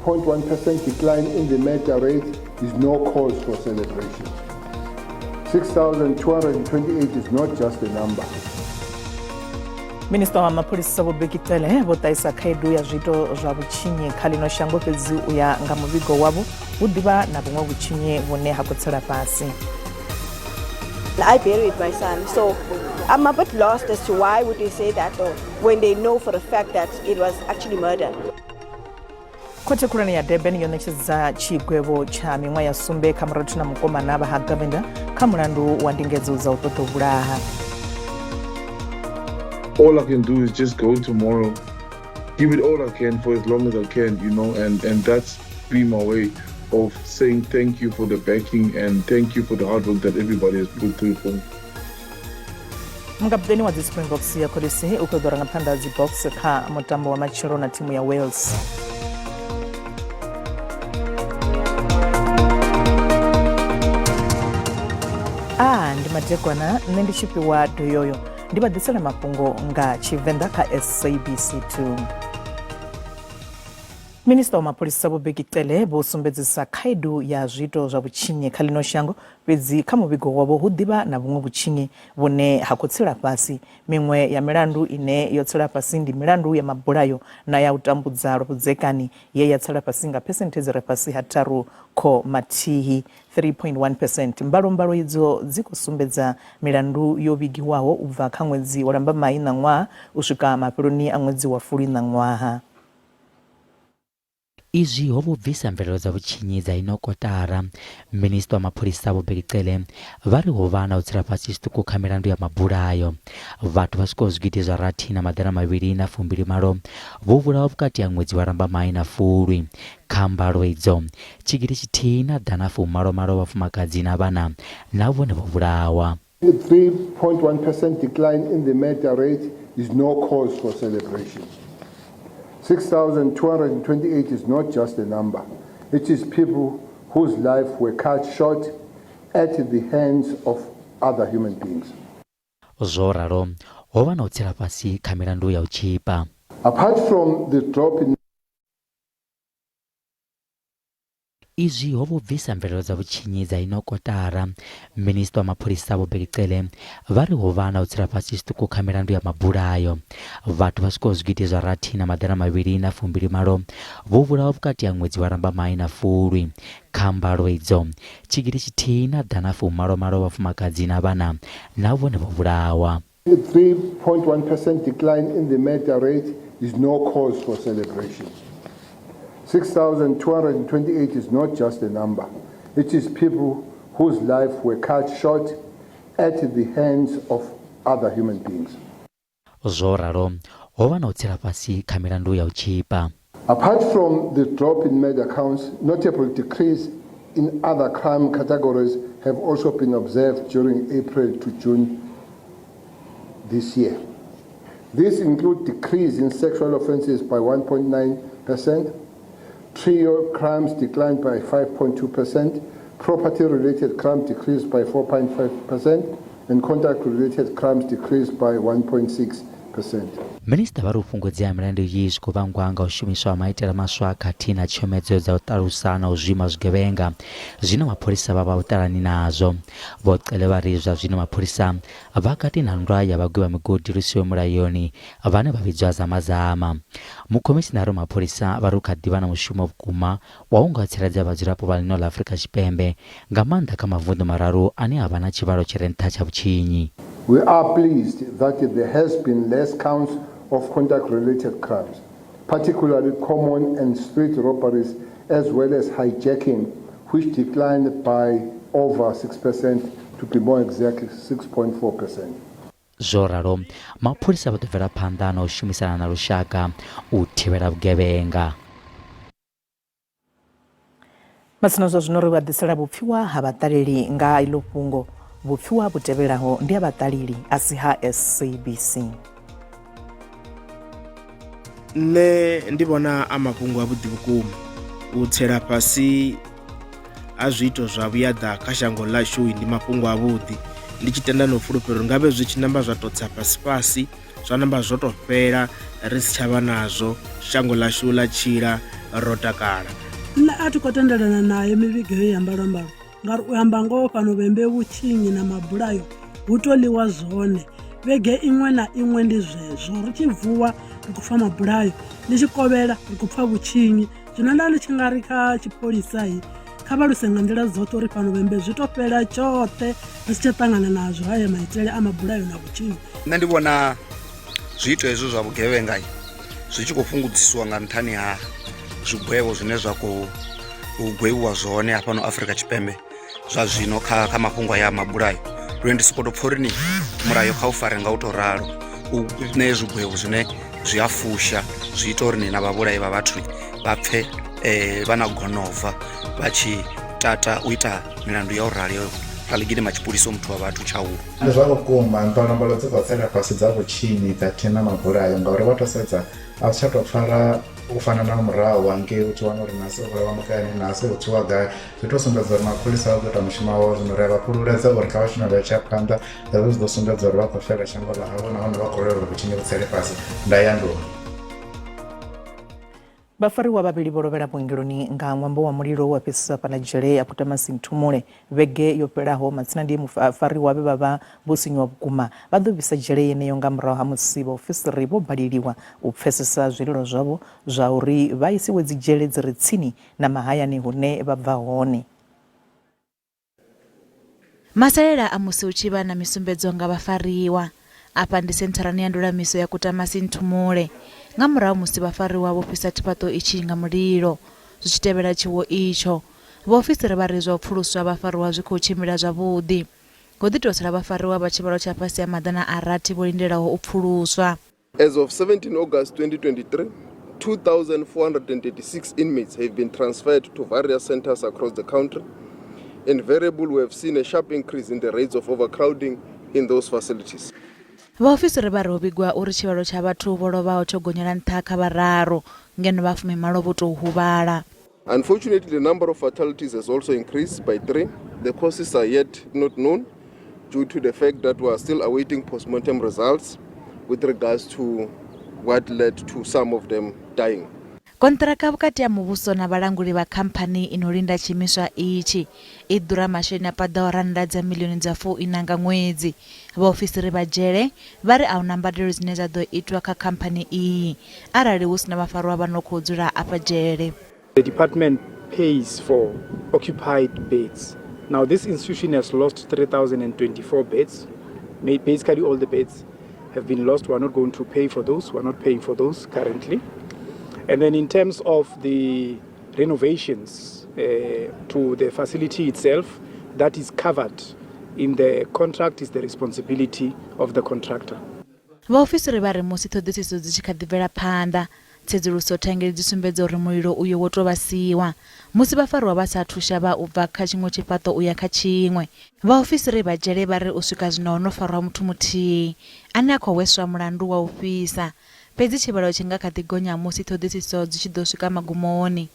3.1% decline in the murder rate is no cause for celebration. 6,228 is not just a number. Minisiṱa wa mapholisa Vho Bheki Cele vho ṱahisa khaedu ya zwiito zwa vhutshinyi kha ḽino shango fhedzi u ya nga muvhigo wavho hu ḓivha na vhuṅwe vhutshinyi vhune ha khou tsela fhasi. I buried my son, so I'm a bit lost as to why would they say that though, when they know for a fact that it was actually murder. Khothe khulwane ya Durban yo ṋetshedza tshigwevho tsha miṅwaha ya sumbe kha murathu na mukomana vha ha Govender kha mulandu wa ndingedzo dza u ṱoḓa u vhulaha. All I can do is just go tomorrow, give it all I can for as long as I can, and that's be my way of saying thank you for the backing and thank you for the hard work that everybody has put through for me. Mukaputeni wa dzi Springboks ya Kolisi u khou ḓo ranga phanḓa dzi Boks kha mutambo wa matshelo na thimu ya Wales. A ndi madekwana nṋe ndi tshifhiwa doyoyo ndi vha ḓisela mafhungo nga Tshivenḓa kha SABC 2. Minisiṱa wa mapholisa Vho Bheki Cele vho sumbedzisa khaedu ya zwiito zwa vhutshinyi kha ḽino shango fhedzi kha muvhigo wavho hu ḓivha na vhuṅwe vhutshinyi vhune ha khou tsela fhasi. Miṅwe ya milandu ine yo tsela fhasi ndi milandu ya mabulayo na ya u tambudza lwa vhudzekani ye ya tsela fhasi nga phesenthe dzi re fhasi ha tharu khoma thihi, 3.1 percent. Mbalombalo idzo dzi khou sumbedza milandu yo vhigiwaho u bva kha ṅwedzi wa Lambamai ṋaṅwaha u swika mafheloni a ṅwedzi wa Fulwi ṋaṅwaha. Izwi ho vha u bvisa mvelelo dza vhutshinyi dza ino kotara. Minisiṱa wa Mapholisa Vho Bheki Cele vha ri ho vha na u tsela fhasi zwiṱuku kha milandu ya mabulayo. Vhathu vha swikaho zwigidi zwa rathi na maḓana mavhili na fumbili malo vho vhulawa vhukati ha ṅwedzi wa Lambamai na Fulwi. Kha mbalo idzo, tshigidi tshithihi na ḓana fumalo malo vhafumakadzi na vhana na vhone vho vhulawa. A 3.1% decline in the murder rate is no cause for celebration. 6,228 is not just a number. It is people whose life were cut short at the hands of other human beings. Zwo ralo, ho vha na u tsela fhasi kha milandu ya u tzhipa. Apart from the drop in Izwi ho vha u bvisa mvelelo dza vhutshinyi dza ino kotara. Minisiṱa wa Mapholisa Vho Bheki Cele vha ri ho vha na u tsela fhasi zwiṱuku kha milandu ya mabulayo. Vhathu vha swikaho zwigidi zwa rathi na maḓana mavhili na fumbili malo vho vhulawa vhukati ha ṅwedzi wa Lambamai na Fulwi. Kha mbalo idzo, tshigidi tshithihi na ḓana fumalo malo vhafumakadzi na vhana na vhone vho vhulawa. A 3.1% decline in the murder rate is no cause for celebration. 6,228 is not just a number. It is people whose life were cut short at the hands of other human beings. Zwo ralo, ho vha na u tsela fhasi kha milandu ya u tzhipa. Apart from the drop in murder counts, notable decrease in other crime categories have also been observed during April to June this year. These include decrease in sexual offences by 1.9%, trio crimes declined by 5.2%, property-related crime decreased by 4.5%, and contact-related crimes decreased by 1.6%. Minisiṱa vha ri u fhungudzea ha milandu iyi zwi khou vhangwa nga u shumiswa ha maitele maswa khathihi na tshomedzo dza u ṱalusa na u zwima zwigevhenga zwine mapholisa vha vha vhuṱalani nazwo. Vho Cele vha ri zwa zwino mapholisa vha kati na nndwa ya vhagwi vha migodi lu siho mulayoni vhane vha vhidzwa Zama-zama. Mukhomishinari wa mapholisa vha ri hu kha ḓi vha na mushumo vhukuma wa u nga tsireledza vhadzulapo vha ḽino ḽa Afrika Tshipembe, nga maanḓa kha mavunḓu mararu ane a vha na tshivhalo tshi re nṱha tsha vhutshinyi. We are pleased that there has been less counts of conduct-related crimes, particularly common and street robberies as well as hijacking, which declined by over 6%, to be more exact 6.4%. Zwo ralo, mapholisa vha ḓo bvela phanḓa na u shumisana na lushaka u thivhela vhugevhenga. Matsina zwa zwino ri vha ḓisela vhupfiwa ha vhaṱaleli nga iḽo fhungo. Vhupfiwa vhu tevhelaho ndi ha vhaṱaleli a si ha SABC. Nṋe ndi vhona a mafhungo avhuḓi vhukuma u tsela fhasi ha zwiito zwa vhuyaḓa kha shango ḽashu ndi mafhungo avhuḓi ndi tshi tenda na u fulufhela uri ngavhe zwi tshi namba zwa tou tsa fhasi fhasi. zwa namba zwo tou fhela ri si tsha vha nazwo shango ḽashu ḽa tshila ro takala. Nṋe a thi khou tendelana nayo mivhigo heyi ya mbalombalo ngauri u amba ngoho fhano vhembe vhutshinyi na mabulayo hu to ḽiwa zwone vhege iṅwe na iṅwe ndi zwezwo ri tshi vuwa ri khou pfa mabulayo ḽi tshi kovhela ri khou pfa vhutshinyi zwino nda ndi tshi nga ri kha tshipholisai kha vha luse nga nḓila dzoṱhe uri fhano vhembe zwi to fhela tshoṱhe ri si tsha ṱangana nazwo haya maitele a mabulayo na vhutshinyi nṋe ndi vhona zwiito hezwo zwa vhugevhenga zwi tshi khou fhungudzisiwa nga nṱhani ha zwigwevho zwine zwa khou gwevhiwa zwone hafhano Afrika Tshipembe zwa zwino kha kha mafhungo aya a mabulayo lune ndi sokou tou pfha uri ni mulayo kha u fare nga u tou ralo u ṋee zwigwevho zwine zwi a fusha zwi ita uri ni na vhavhulai vha vhathu vha pfhe vha na gonobva vha tshi tata u ita milandu ya u rali ra ḽi gidima tshipuliso muthu wa vhathu tshaulu. Ndi zwa vhukuma, mbalombalo dzi khou tsela fhasi dza vhutshinyi khathihi na mabulayo ngauri vha tou sedza a zwi tsha tou pfala u fana na murahu hangei u tshi wana uri nasi o vhulawa mukene nasi u tswiwa gai zwi tou sumbedza uri mapholisa vha khou ita mushumo wavho zwino ri a vha fhululedza uri kha vha shume vha tshi ya phanḓa hezwo zwi ḓo sumbedza uri vha khou fela shango ḽa havho nahone vha khou lwela uri vhutshinyi vhu tsele fhasi nda ya nḓuni. Vhafariwa vhavhili vho lovhela vhuongeloni nga ṅwambo wa mulilo wa fhisisa fhaḽa dzhele ya Khutamasi Nthumule vhege yo fhelaho. Matsina ndi mufariwa vhe vha vha vho sinyuwa vhukuma vha ḓo fhisa dzhele yeneyo nga murahu ha musi vhaofisiri vho baleliwa u pfesesa zwililo zwavho zwa uri vha isiwe dzi dzhele dzi re tsini na mahayani hune vha bva hone. Masalela a musi hu tshi vha na misumbedzo nga vhafariwa. Afha ndi sentharani ya ndulamiso ya Kutamasi Nthumule. Nga murahu musi vhafariwa vho fhisa tshifhaṱo itshi nga mulilo. Zwi tshi tevhela tshiwo itsho, vhaofisiri vha ri zwa u pfuluswa vhafariwa zwi khou tshimbila zwavhuḓi. Ho ḓi tou sala vhafariwa vha tshivhalo tsha fhasi ha 600 vho lindelaho u pfuluswa. As of 17 August 2023, 2,436 inmates have been transferred to various centers across the country. Invariably, we have seen a sharp increase in the rates of overcrowding in those facilities. Vhaofisiri vha ri ho vhigwa uri tshivhalo tsha vhathu vho lovhaho tsho gonyela nṱha kha vhararu, ngeno vha fumimalo vho tou huvhala. Unfortunately, the number of fatalities has also increased by 3. The causes are yet not known due to the fact that we are still awaiting postmortem results with regards to what led to some of them dying. Konṱiraka vhukati ha muvhuso na vhalanguli vha khamphani i no linda tshiimiswa itshi i ḓura masheleni a paḓaho rannda dza miḽioni dza fuiṋa nga ṅwedzi. Vhaofisiri vha dzhele vha ri ahuna mbadelo dzine dza ḓo itwa kha khamphani iyi arali hu si na vhafarwa vha no khou dzula afha dzhele. The department pays for occupied beds. Now this institution has lost 3,024 beds. Basically all the beds have been lost. We are not going to pay for those. We are not paying for those currently. And then in terms of the renovations to the facility itself, that is covered in the contract, is the responsibility of the contractor. Vhaofisiri vha ri musi ṱhoḓisiso dzi tshi kha ḓi bvela phanḓa, tsedzuluso thangeli dzi sumbedza uri mulilo uyo wo tou vhasiwa musi vhafariwa vha sa athu shavha u bva kha tshiṅwe tshifhaṱo u ya kha tshiṅwe. Vhaofisiri vha dzhele vha ri u swika zwino ho no farwa muthu muthihi ane a khou hweswa mulandu wa u fhisa, fhedzi tshivhalo tshi nga kha ḓi gonya musi ṱhoḓisiso dzi tshi ḓo swika magumoni.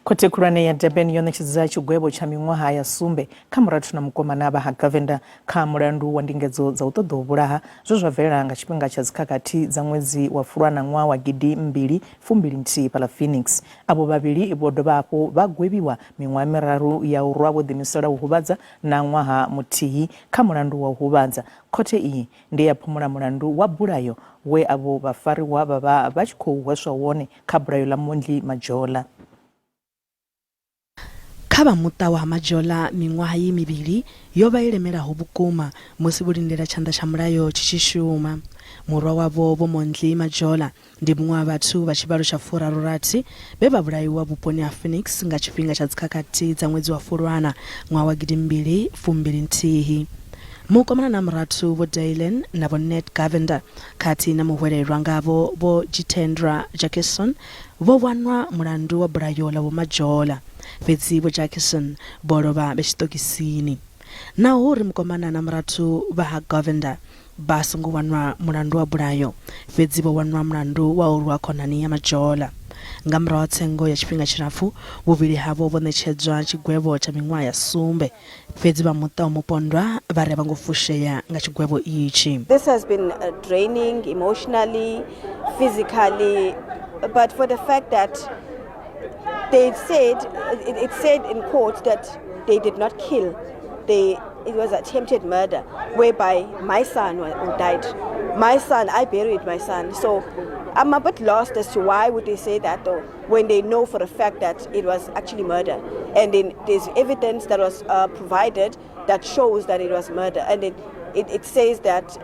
Khothe khulwane ya Durban yo ṋetshedza tshigwevho tsha miṅwaha ya sumbe kha murathu na mukomana vha ha Govender kha mulandu wa ndingedzo dza u ṱoḓa u vhulaha zwe zwa bvelela nga tshifhinga tsha dzikhakhathi dza ṅwedzi wa Fulwana ṅwaha wa gidi mbili fumbili nthihi fhaḽa Phoenix. Avho vhavhili vho dovha hafhu vha gwevhiwa miṅwaha miraru ya u rwa vho ḓiimisela u huvhadza na ṅwaha muthihi kha mulandu wa u huvhadza. Khothe iyi ndi ya phumula mulandu wa bulayo we avho vhafariwa vha vha vha tshi khou hweswa wone kha bulayo ḽa Mondli Majola. Kha vha muṱa wa ha Majola, miṅwaha iyi mivhili yo vha i lemelaho vhukuma musi vho lindela tshanḓa tsha mulayo tshi tshi shuma. Murwa wavho Vho Mondli Majola ndi muṅwe wa vhathu vha tshivhalo tsha furaru-rathi vhe vha vhulaiwa vhuponi ha Phoenix nga tshifhinga tsha dzikhakhathi dza ṅwedzi wa Fulwana ṅwaha wa gidimbili fumbili nthihi. Mukomana na murathu Vho Daylen na Vho Ned Govender khathihi na muhwelelwa ngavho Vho Jitendra Jackison vho wanwa mulandu wa bulayo ḽa Vho Majola, fhedzi Vho Jackison vho lovha vhe tshiṱokisini. Naho hu uri mukomana na murathu vha ha Govender. vha songo wanwa mulandu wa bulayo, fhedzi vho wanwa mulandu wa u rwa khonani ya Majola. Nga murahu ha tsengo ya tshifhinga tshilapfu, vhuvhili havho vho ṋetshedzwa tshigwevho tsha miṅwaha ya sumbe, fhedzi vha muṱa wa mupondwa vha ri a vho ngo fushea nga tshigwevho itshi. This has been draining emotionally, physically, but for the fact that they said, it said in court that they did not kill, it was attempted murder, whereby my son died. My son, I buried my son. So I'm a bit lost as to why would they say that though, when they know for a fact that it was actually murder. And then there's evidence that was provided that shows that it was murder. And then it says that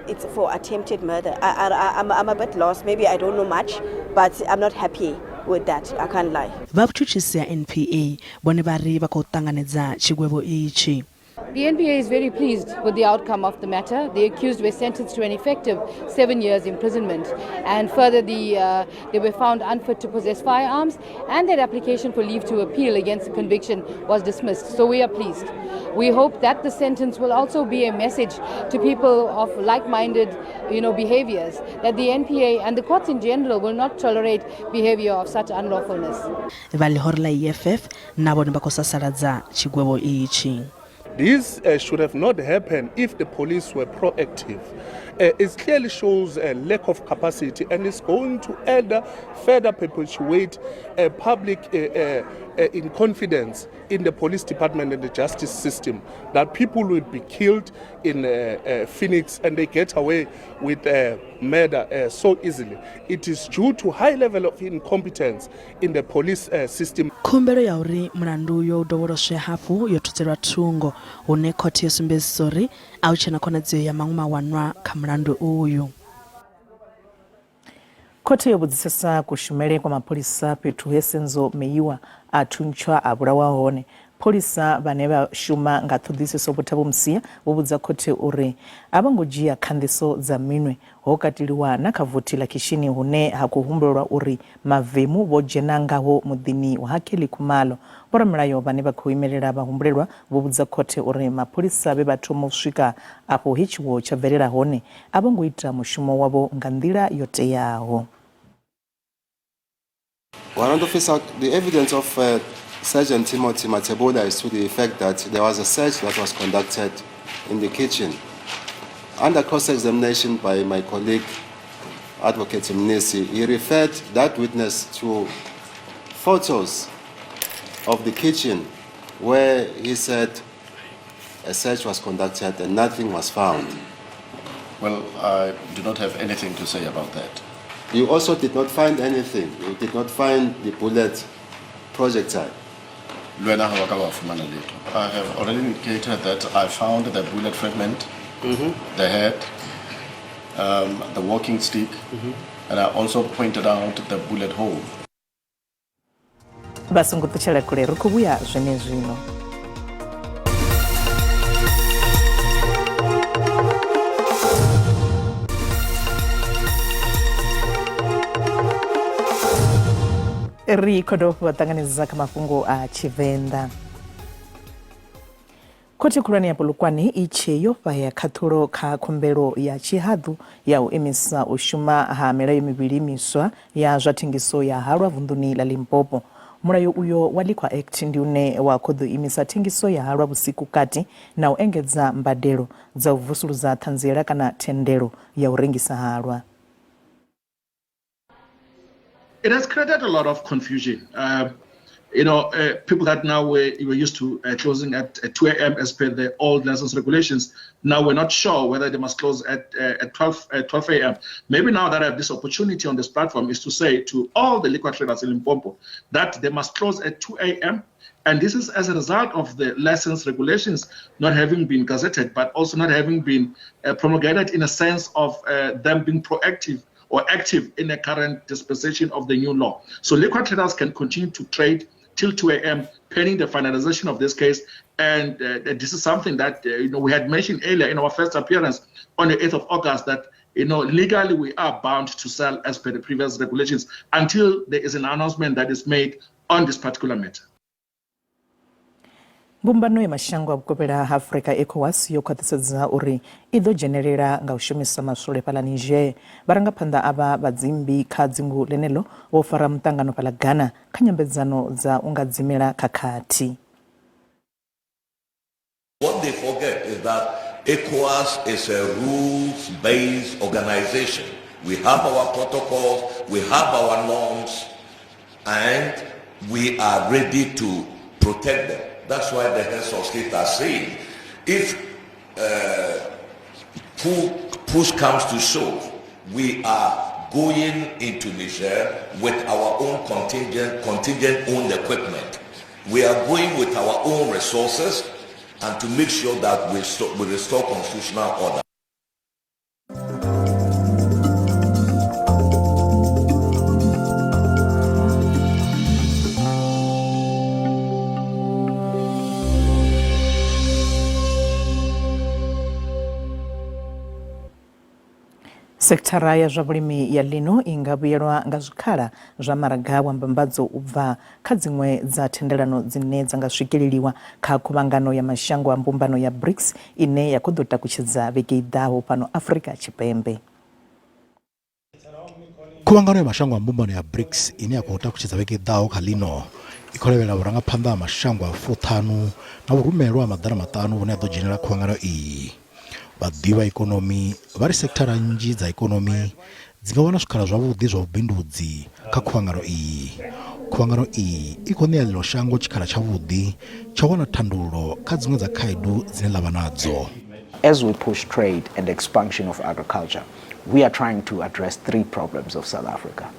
it's for attempted murder. I'm a bit lost. Maybe I don't know much, but I'm not happy with that. I can't lie. Vha vhutshutshisi ha NPA vhone vha ri vha khou ṱanganedza tshigwevho itshi. The NPA is very pleased with the outcome of the matter. The accused were sentenced to an effective 7 years imprisonment, and further they were found unfit to possess firearms, and their application for leave to appeal against the conviction was dismissed. So we are pleased. We hope that the sentence will also be a message to people of like-minded, behaviors, that the NPA and the courts in general will not tolerate behavior of such unlawfulness. Vha ḽihoro ḽa EFF na vhone vha khou sasaladza tshigwevho itshi. This should have not happened if the police were proactive. It clearly shows a lack of capacity, and it's going to further perpetuate a public inconfidence in the police department and the justice system, that people will be killed in Phoenix and they get away with murder so easily. It is due to high level of incompetence in the police system. Khumbelo ya uri mulandu uyo u dovholoswe hafhu yo thudzelwa thungo, hune khothe yo sumbedzisa uri a hu tshena khonadzeo ya maṅwe mawanwa kha mulandu uyu. Khothe yo vhudzisesa kushumele kwa mapholisa fhethu he Senzo Meyiwa a thuntshwa a vhulawa hone. Pholisa vhane vha shuma nga ṱhoḓisiso Vho Thabo Msia vho vhudza khothe uri a vho ngo dzhia khanḓiso dza minwe, ho kateliwa na kha vothi ḽa khishini hune ha khou humbulelwa uri mavemu vho dzhena ngaho muḓini wa ha Kelly Khumalo. Vhoramilayo vhane vha khou imelela vhahumbulelwa vho vhudza khothe uri mapholisa vhe vha thoma u swika afho he tshiwo tsha bvelela hone a vho ngo ita mushumo wavho nga nḓila yo teaho. Warrant Officer, the evidence of Sergeant Timothy Matebula is to the effect that there was a search that was conducted in the kitchen. Under cross-examination by my colleague, Advocate Mnisi, he referred that witness to photos of the kitchen where he said a search was conducted and nothing was found. Well, I do not have anything to say about that. You also did not find anything. You did not find the bullet projectile. Le wena ha wa ka wa fumana letho. I have already indicated that I found the bullet fragment, the head, the walking stick, and I also pointed out the bullet hole. Vha songo ṱutshela kule, ri khou vhuya zwenezwino. Ri khou dovha vha ṱanganedza kha mafhungo a Tshivenḓa. Khothe khulwane ya Polokwane i tshe yo fhahea khaṱhulo kha khumbelo ya tshihaḓu ya u imisa u shuma ha milayo mivhili miswa ya zwa thengiso ya halwa vunḓuni ḽa Limpopo. Mulayo uyo wa Liquor Act ndi une wa khou ḓo imisa thengiso ya halwa vhusiku kati na u engedza mbadelo dza u vusuludza ṱhanziela kana thendelo ya u rengisa halwa. It has created a lot of confusion. People that now were used to closing at 2 a.m. as per the old license regulations, now we're not sure whether they must close at 12 a.m. Maybe now that I have this opportunity on this platform is to say to all the liquor traders in Limpopo that they must close at 2 a.m. And this is as a result of the license regulations not having been gazetted, but also not having been promulgated in a sense of them being proactive or active in the current dispensation of the new law. So liquor traders can continue to trade till 2 a.m. pending the finalization of this case. And this is something that we had mentioned earlier in our first appearance on the 8th of August, that legally we are bound to sell as per the previous regulations until there is an announcement that is made on this particular matter. Mbumbano ya mashango a vhukovhela ha Afrika ECOWAS yo khwaṱhisedza uri i ḓo dzhenelela nga u shumisa maswole fhaḽa Niger. Vharangaphanḓa avha vha dzimmbi kha dzingu ḽeneḽo vho fara muṱangano fhaḽa Ghana kha nyambedzano dza u nga dzimela khakhathi. What they forget is that ECOWAS is a rules-based organization. We have our protocols, we have our norms, and we are ready to protect them. That's why the heads of state are saying, if push comes to shove, we are going into Niger with our own contingent-owned equipment. We are going with our own resources and to make sure that we restore constitutional order. Sekithara ya zwa vhulimi ya ḽino i nga vhuyelwa nga zwikhala zwa maraga wa mbambadzo u bva kha dziṅwe dza thendelano dzine dza nga swikeleliwa kha khuvhangano ya mashango a mbumbano ya BRICS ine ya khou ḓo takutshedza vhege i ḓaho fhano Afrika Tshipembe. Khuvhangano ya mashango a mbumbano ya BRICS ine ya khou takutshedza vhege i ḓaho kha ḽino i khou lavhelela vhurangaphanḓa ha mashango a fuṱhanu na vhurumelwa ha 500 vhune ha ḓo dzhenela khuvhangano iyi. Vhaḓivhi vha ikonomi vha ri sekithara nnzhi dza ikonomi dzi nga wana zwikhala zwavhuḓi zwa vhubindudzi kha khuvhangano iyi. Khuvhangano iyi i khou ṋea ḽino shango tshikhala tshavhuḓi tsha u wana thandululo kha dziṅwe dza khaedu dzine ḽa vha nadzo. As we push trade and expansion of agriculture, we are trying to address three problems of South Africa.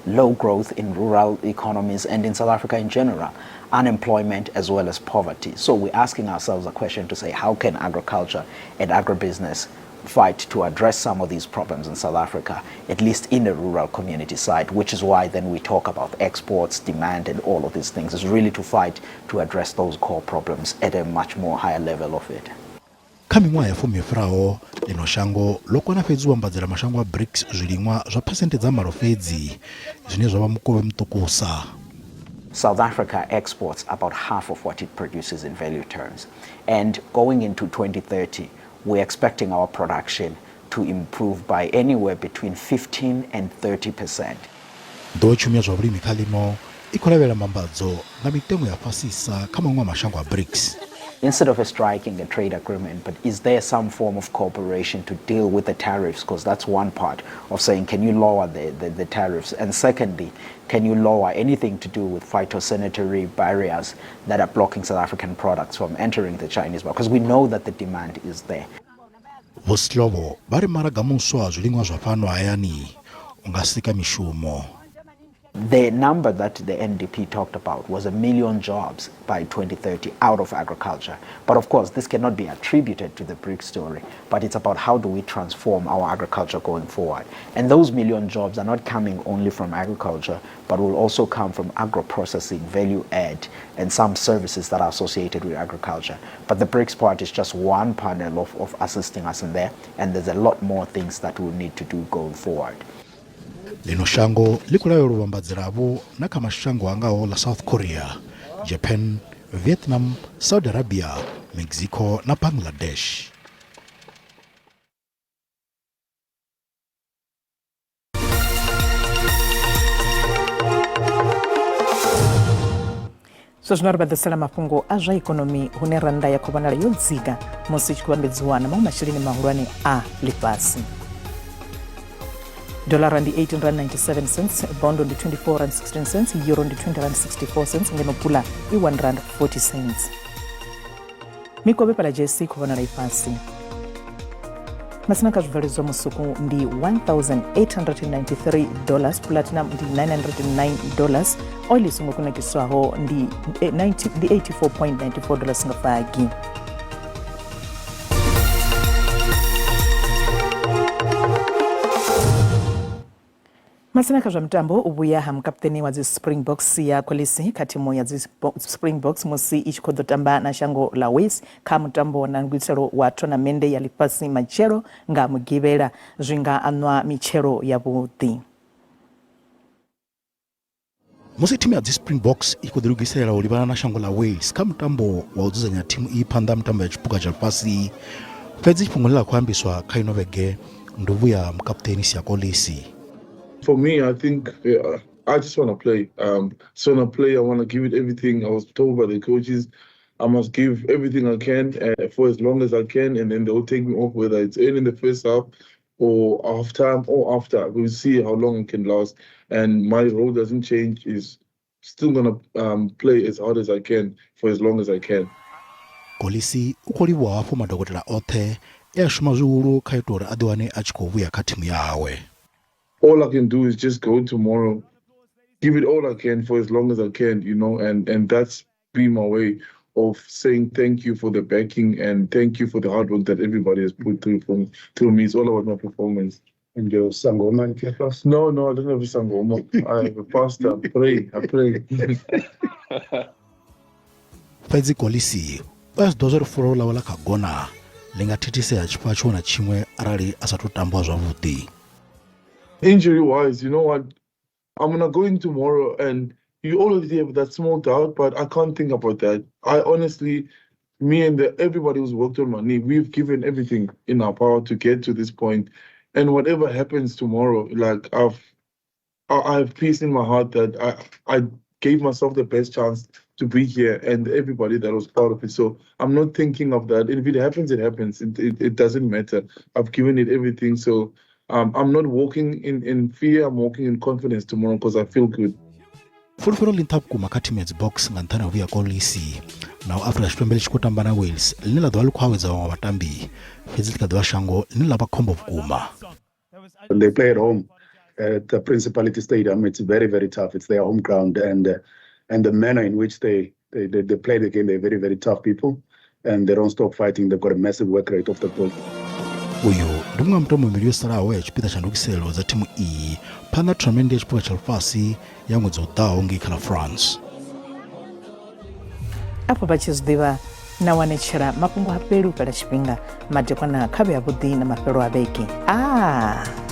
Low growth in rural economies and in South Africa in general, unemployment as well as poverty. So we're asking ourselves a question to say, how can agriculture and agribusiness fight to address some of these problems in South Africa, at least in the rural community side, which is why then we talk about exports, demand, and all of these things. It's really to fight to address those core problems at a much more higher level of it. Kha miṅwaha ya fumi yo fhiraho, ḽino shango ḽo kona fhedzi u vhambadzela mashango a BRICS zwiliṅwa zwa phesenthe dza malo fhedzi, zwine zwa vha mukovhe muṱukusa. South Africa exports about half of what it produces in value terms. And going into 2030, we're expecting our production to improve by anywhere between 15 and 30 percent. Nḓowetshumo ya zwa vhulimi kha ḽino i khou lavhelela mbambadzo nga mitengo ya fhasisa kha maṅwe a mashango a BRICS. Instead of a striking a trade agreement, but is there some form of cooperation to deal with the tariffs? Because that's one part of saying, can you lower the tariffs? And secondly, can you lower anything to do with phytosanitary barriers that are blocking South African products from entering the Chinese market? Because we know that the demand is there. Vho Slovo vha ri maraga muswa wa zwiliṅwa zwa fhano hayani u nga sika mishumo. The number that the NDP talked about was a million jobs by 2030 out of agriculture. But of course, this cannot be attributed to the BRICS story, but it's about how do we transform our agriculture going forward. And those million jobs are not coming only from agriculture, but will also come from agro-processing, value add, and some services that are associated with agriculture. But the BRICS part is just one panel of assisting us in there, and there's a lot more things that we'll need to do going forward. Ḽino shango ḽi khou lavhelelwa u vhambadzelavho na kha mashango a ngaho ḽa South Korea, Japan, Vietnam, Saudi Arabia, Mexico na Bangladesh. Zwa zwino ri vha ḓisela mafhungo a zwa ikonomi hune rannda ya khou vhonala yo dzika musi i tshi khou vhambedziwa na maṅwe masheleni mahulwane a ḽifhasi. Dollara ndi 18 rand 97 cents, bondo ndi 24 rand 16 cents, euro ndi 20 rand 64 cents, ngeno pula i 1 rand 40 cents. Mikovhe fhaḽa JSE khou vhonala i fhasi. Masina kha zwibveledzwa musuku ndi 1893 dollars, platinum ndi 909 dollars, oil i songo kunakiswaho ndi 84.94 dollars nga fagi. Masina kha zwa mitambo u vhuya ha mukapuṱeni wa dzi Springboks ya Kolisi kha thimu ya dzi Springboks musi i tshi khou ḓo tamba na shango ḽa Wales kha mutambo wa ndanguitelo wa thonamennde ya ḽifhasi matshelo nga Mugivhela zwi nga aṋwa mitshelo yavhuḓi. Musi thimu ya dzi Springboks i khou ḓilugiselela u livhana na shango ḽa Wales kha mutambo wa u dzudzanya thimu iyi phanḓa ha mitambo ya Tshiphuga tsha Ḽifhasi, fhedzi fhungo ḽine ḽa khou ambiswa kha ino vhege ndi u vhuya ha mukapuṱeni Siya Kolisi. For me, I think I just want to play. Just want to play. I want to give it everything. I was told by the coaches I must give everything I can for as long as I can, and then they'll take me off, whether it's early in the first half or half time or after. We'll see how long it can last. And my role doesn't change. Is still gonna play as hard as I can for as long as I can. Kolisi u khou livhuwa hafhu madokotela oṱhe e a shuma zwihulu kha ita uri a ḓiwane a tshi khou vhuya kha thimu yawe. All I can do is just go tomorrow, give it all I can for as long as I can, you know, and, and that's be my way of saying thank you for the backing and thank you for the hard work that everybody has put through from through me. It's all about my performance. And your sangoma in Cape No, no, I don't have a sangoma. I have a pastor. I pray. I pray. Fhedzi Kolisi u a zwi ḓivha zwa uri fulo ḽawe ḽa kha gona ḽi nga thithisea tshifhinga tshiṅwe na tshiṅwe arali a sa tou tambiwa zwavhuḓi. Injury wise, you know what? I'm gonna go in tomorrow and you already have that small doubt, but I can't think about that. I honestly, me and the, everybody who's worked on my knee, we've given everything in our power to get to this point. And whatever happens tomorrow, like I've, I have peace in my heart that I, I gave myself the best chance to be here and everybody that was part of it. So I'm not thinking of that. And if it happens, it happens. It, it, it doesn't matter. I've given it everything. So I'm not walking in, in fear. I'm walking in confidence tomorrow because I feel good. Fulufhelo ḽi nṱha vhukuma kha thimu ya dzibox nga nṱhani ha u vhuya Kolisi. Naho Afrika Tshipembe ḽi tshi khou tamba na Wales ḽine ḽa ḓo vha ḽi khou awedza vhaṅwe vhatambi, fhedzi ḽi kha ḓi vha shango ḽine ḽa vha khombo vhukuma. When they play at home at the Principality Stadium, it's very, very tough. It's their home ground, and and the manner in which they, they, they, they play the game, they're very, very tough people, and they don't stop fighting. They've got a massive work rate off the ball. Uyu ndi muṅwe wa mitambo mivhili yo salaho ya tshipiḓa tsha ndugiselelo dza thimu iyi phanḓa ha thonamennde ya tshiphuga tsha ḽifhasi ya ṅwedzi u ḓaho ngei kha ḽa France. Afho vha tshi zwi ḓivha na wanetshela mafhungo ha fheli u fhela tshifhinga madekwana kha vhe avhuḓi na mafhelo a vhege. Ah!